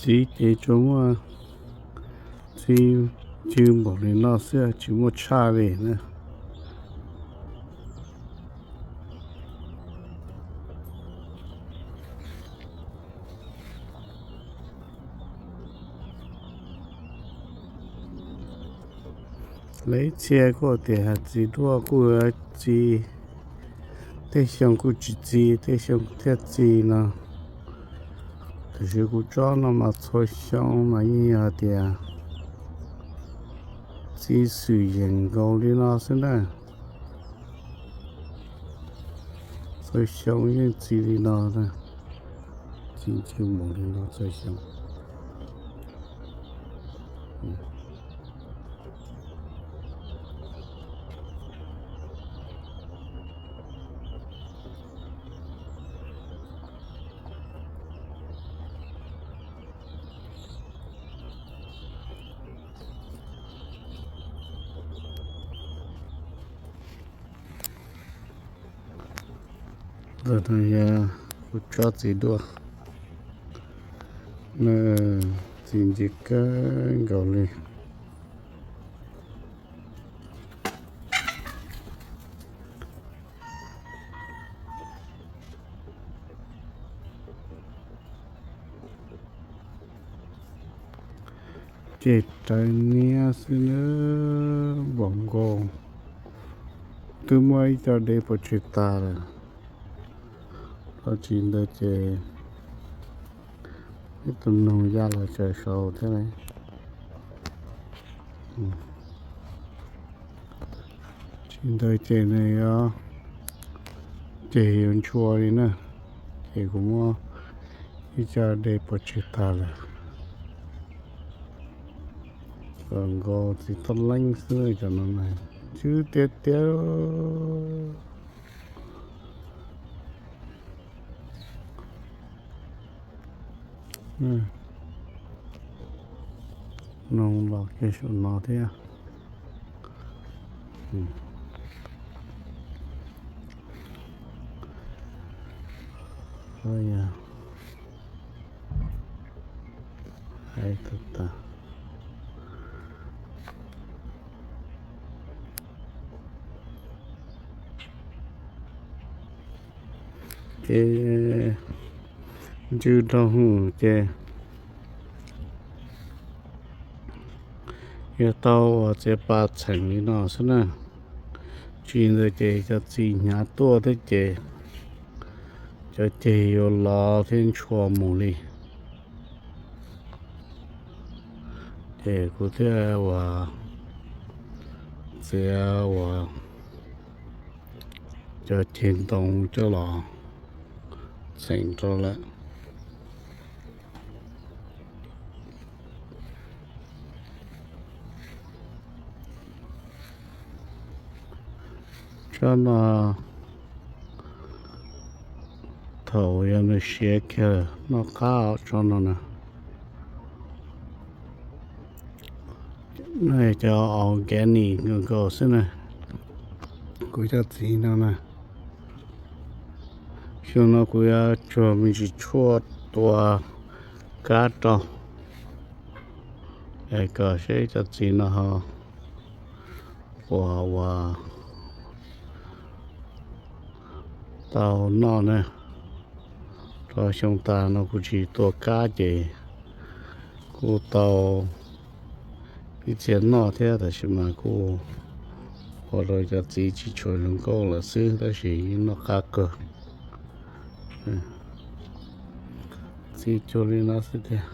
Txiv ces tsuas muaj txiv cw npaum li no xwb, tsis muaj tshaj li na. Lawv ib txhia kuj tias txiv duaj kuj txi, tej xyoo kuj tsis txi, tej xyoo thiaj txi no. Tiam sis kuv tsob no mas txhua xyoo mas yeej yog tias txi xwm yeem nkaus li no xwb na. Txhua xyoo yeej txi li no, txi cw npaum li no txhua xyoo. Ntawm no yog kuv tsob txiv duaj, nws txi ntxim kawg nkaus li. Ces rawv niab xwb na, npaum nkaus twb muab ib co de pov tseg tas lawm. Tsis ntawd ces ib tug noog ya los tsaws saud thiab. Tsis ntawd ces nws yuav ceg yuav ntshua li na, ces kuv muab ib co de pov tseg tas lawm. Kom nkaus txiv toj leeb xwb cov no, tsw tiag tiag. Noog los kiag saum no thiab. Hais tag tas. Ces ntsw dhau hwv ces yuav tau ua txiav pa txheem li no xwb na. Tsis ntawd ces cov txiv hnyav tuaj thiab ces cov ceg yuav lov thiab ntshua mus li. Ces kuv thiaj ua txiav ua cov ceg ntoo coj los txheem rau lawm. Tsob no thaum yog nws siav kiag noj qab tsob no na. No yog cov organic nkaus nkaus xwb na. Kuv cov txiv no na, xyoo no kuv yuav tsuag me ntsis tshuaj tua kab rau, es kom seb cov txiv no ho puas ua tau noj na. Rau xyoo tas no kuv tsis tua kab ces kuj tau ib txhia noj thiab, tab sis mas kuj ua rau cov txiv tsis tshua zoo nkauj lawm xwb, tab sis yeej noj qab kawg. Txiv cuag li no xwb tiag.